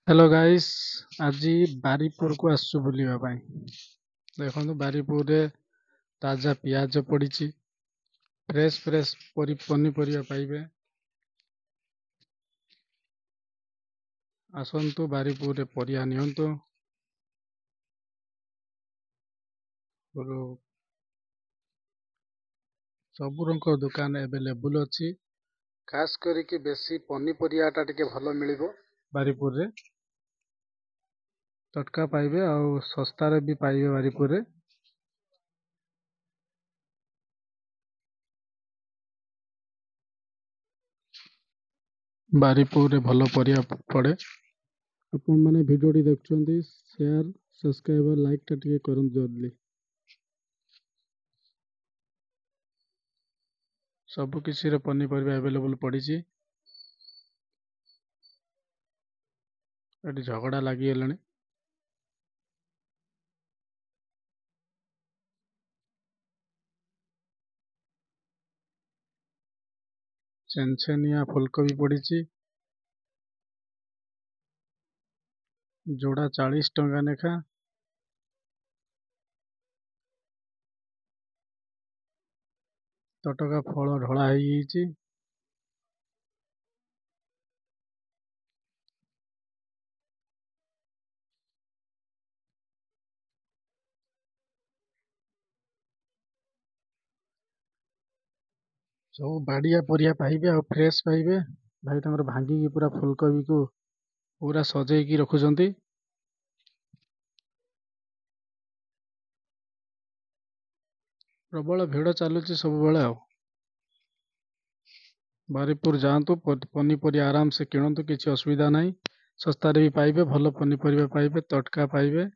Hello guys, ଆଜି ବାରିପୁରକୁ ଆସିଛୁ ବୁଲିବା ପାଇଁ। ଦେଖନ୍ତୁ, ବାରିପୁରରେ ତାଜା ପିଆଜ ପଡ଼ିଛି, ଫ୍ରେଶ୍ ଫ୍ରେଶ୍ ପନିପରିବା ପାଇବେ। ଆସନ୍ତୁ, ବାରିପୁରରେ ପରିବା ନିଅନ୍ତୁ। ସବୁ ରକମ ଦୋକାନ ଆଭେଲେବୁଲ୍ ଅଛି। ଖାସ୍ କରିକି ବେଶୀ ପନିପରିବାଟା ଟିକେ ଭଲ ମିଳିବ ବାରିପୁରରେ। ତଟକା ପାଇବେ ଆଉ ଶସ୍ତାରେ ବି ପାଇବେ ବାରିପୁରରେ। ବାରିପୁରରେ ଭଲ ପରିବା ପଡ଼େ। ଆପଣମାନେ ଭିଡ଼ିଓଟି ଦେଖୁଛନ୍ତି, ସେୟାର, ସବସ୍କ୍ରାଇବ୍, ଲାଇକ୍ଟା ଟିକେ କରନ୍ତୁ ଜଲ୍ଦି। ସବୁ କିଛିର ପନିପରିବା ଆଭେଲେବୁଲ୍ ପଡ଼ିଛି। ଏଠି ଝଗଡ଼ା ଲାଗିଗଲାଣି। ଛେନଛେନିଆ ଫୁଲକୋବି ପଡ଼ିଛି, ଯୋଡ଼ା 40 ଟଙ୍କା ଲେଖା। ତଟକା ଫଳ ଢଳା ହେଇଯାଇଛି। ସବୁ ବାଡ଼ିଆ ପରିବା ପାଇବେ ଆଉ ଫ୍ରେଶ୍ ପାଇବେ। ଭାଇ ତାଙ୍କର ଭାଙ୍ଗିକି ପୁରା ଫୁଲକୋବିକୁ ପୁରା ସଜେଇକି ରଖୁଛନ୍ତି। ପ୍ରବଳ ଭିଡ଼ ଚାଲୁଛି ସବୁବେଳେ। ଆଉ ବାରିପୁର ଯାଆନ୍ତୁ, ପନିପରିବା ଆରାମସେ କିଣନ୍ତୁ, କିଛି ଅସୁବିଧା ନାହିଁ। ଶସ୍ତାରେ ବି ପାଇବେ, ଭଲ ପନିପରିବା ପାଇବେ, ତଟକା ପାଇବେ।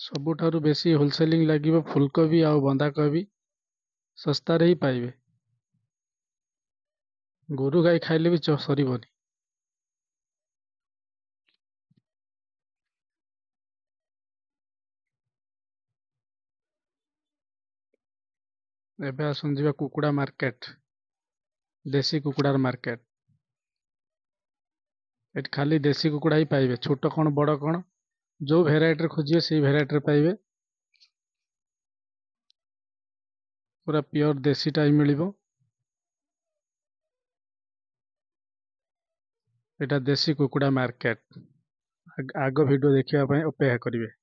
ସବୁଠାରୁ ବେଶୀ ହୋଲସେଲିଂ ଲାଗିବ ଫୁଲକୋବି ଆଉ ବନ୍ଧାକୋବି, ଶସ୍ତାରେ ହିଁ ପାଇବେ। ଗୋରୁ ଗାଈ ଖାଇଲେ ବି ସରିବନି। ଏବେ ଆସନ୍ତୁ ଯିବା କୁକୁଡ଼ା ମାର୍କେଟ, ଦେଶୀ କୁକୁଡ଼ାର ମାର୍କେଟ। ଏଠି ଖାଲି ଦେଶୀ କୁକୁଡ଼ା ହିଁ ପାଇବେ, ଛୋଟ କ'ଣ ବଡ଼ କ'ଣ, ଯେଉଁ ଭେରାଇଟିର ଖୋଜିବେ ସେଇ ଭେରାଇଟିର ପାଇବେ। ପୁରା ପିଓର ଦେଶୀଟା ହିଁ ମିଳିବ। ଏଇଟା ଦେଶୀ କୁକୁଡ଼ା ମାର୍କେଟ। ଆଗ ଭିଡ଼ିଓ ଦେଖିବା ପାଇଁ ଅପେକ୍ଷା କରିବେ।